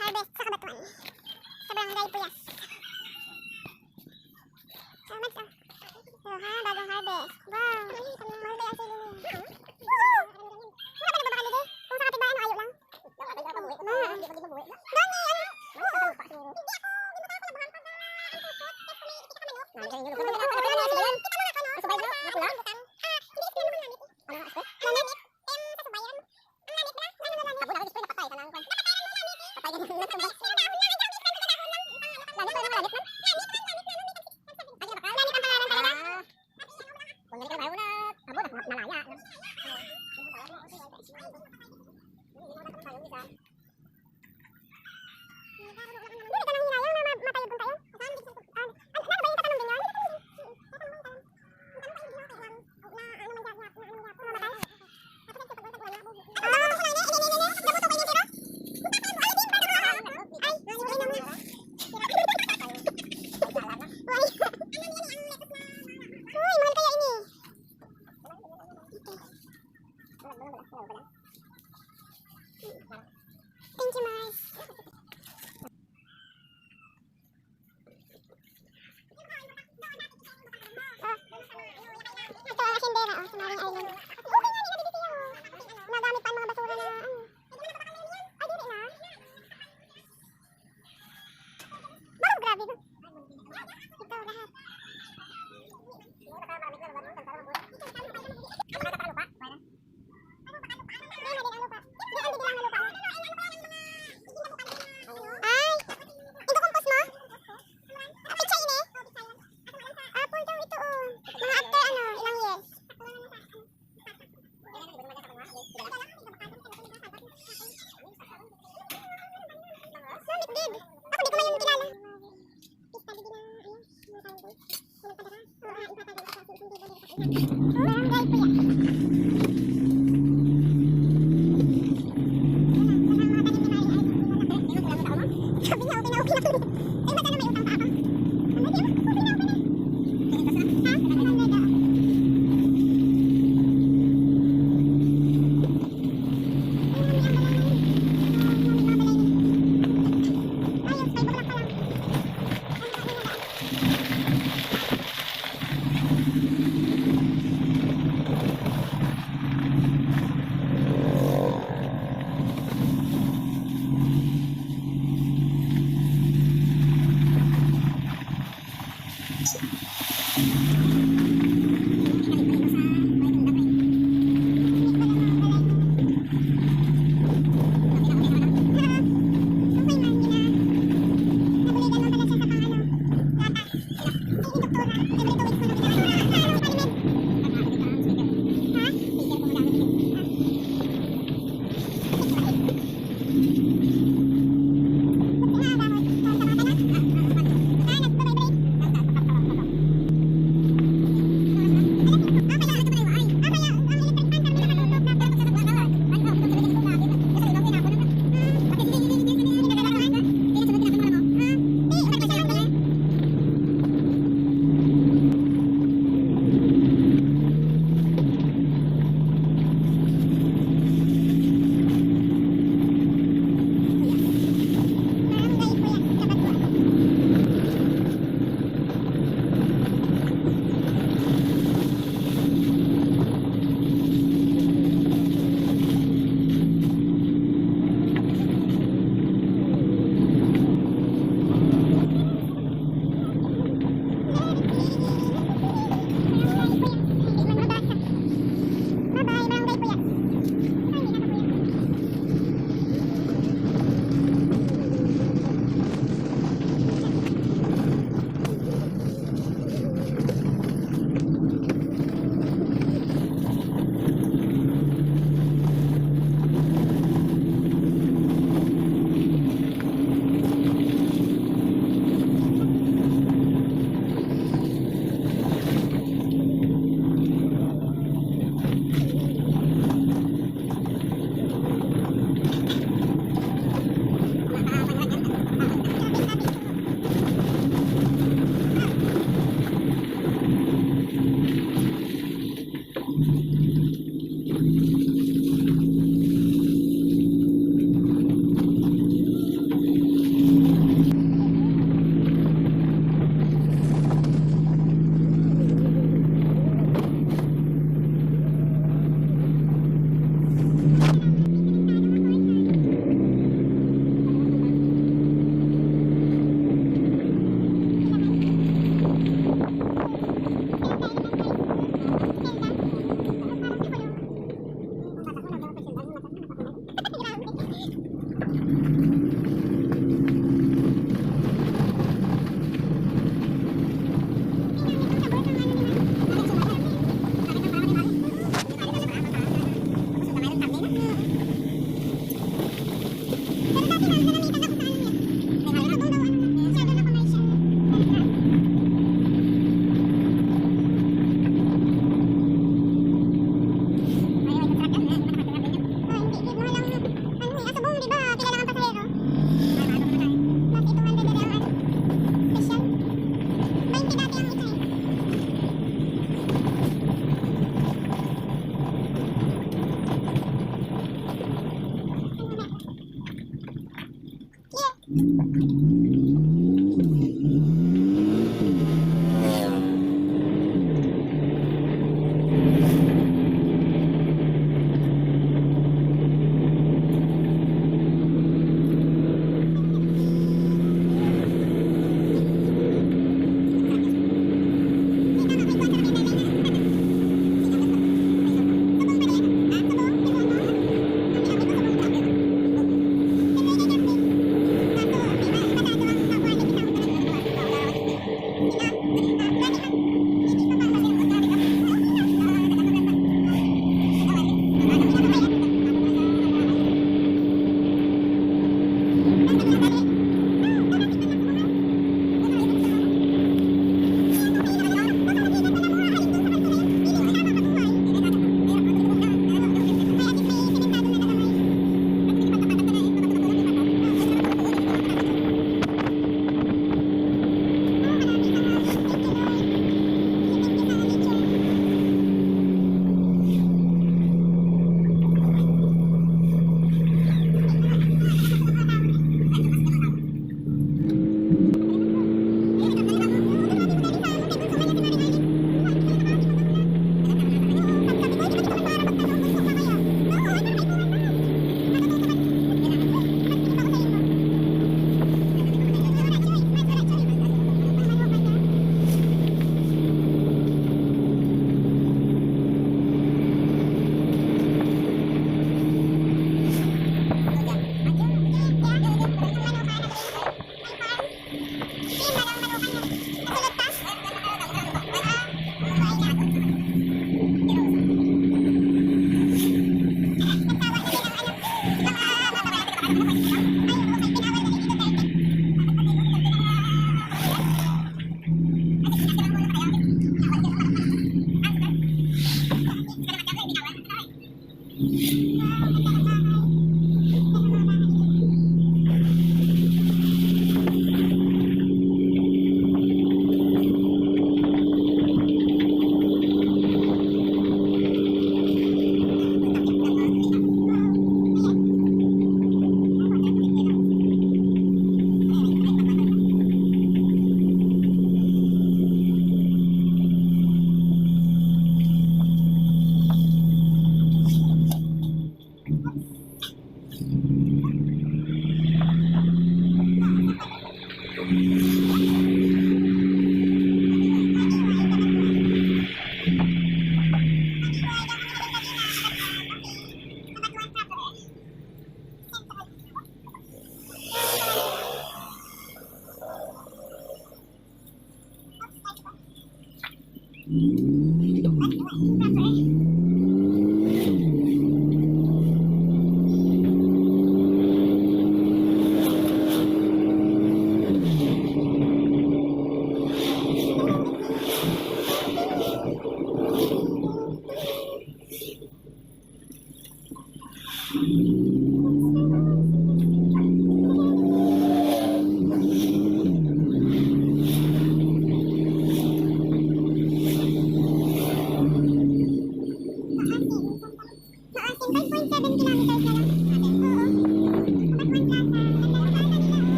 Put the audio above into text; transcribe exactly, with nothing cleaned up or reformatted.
Harvest sa Cabatuan. Sa Barangay Puyas. So, Mads, ah. So, ha, bagong harvest. Wow. Mahal kaya ang sili niya. Woo! Wala ba nagbabakan dito? Kung sa kapitbahay, maayo lang. Ma. Dami, ano? Hindi ako, hindi mo tayo palabahan pag, ah, ang puso. Tapos may, hindi ka manok. Ang galing yun. Ang galing yun. Ang galing yun. Ang galing yun. Ang galing yun. Ano nga, spray? Lanit. Em, sa subayan. Ang lanit ba? Ano na lanit? Abo na, spray, napatay ka na, ang kwan. Napatay ka na, lanit. Patay ka na, lanit. Ang lanit, ang lanit, ang lanit, ang lanit, ang lanit. Lanit, lanit, lanit, lanit. Ay, di ba ka? Lanit ang pangalan talaga. Ah. Kung ganito kayo na, abo na, nalaya. Dili ka nang hinayang na ma-, matayog kung tayo. Ah, ano, ano ba yung tatanong din yan? Uy, mahal kaya ini. Thank you, Mars. Ah, ito ang asindera, oh, sa Maring Island. Okay nga, hindi na dito yan, oh. Nagamit pa ang mga basura na, ano. Ay, dili na. Wow, grabe, no? Ito lahat. Ay, ito kompos mo? Pichay ini? Apple daw ito, oh. Mga after, ano, ilang years? Sulit din. Ako, di ko man yun kilala. Barangay Puyas. Sabi niya, okay na, okay na. Ay, magkano may utang pa ako? Ano, di ba? Okay na, okay na. Ha? Ano na daw? Ay, ang balay na yun. Ah, yung may bulaklak pa lang. Ay, ang balay na.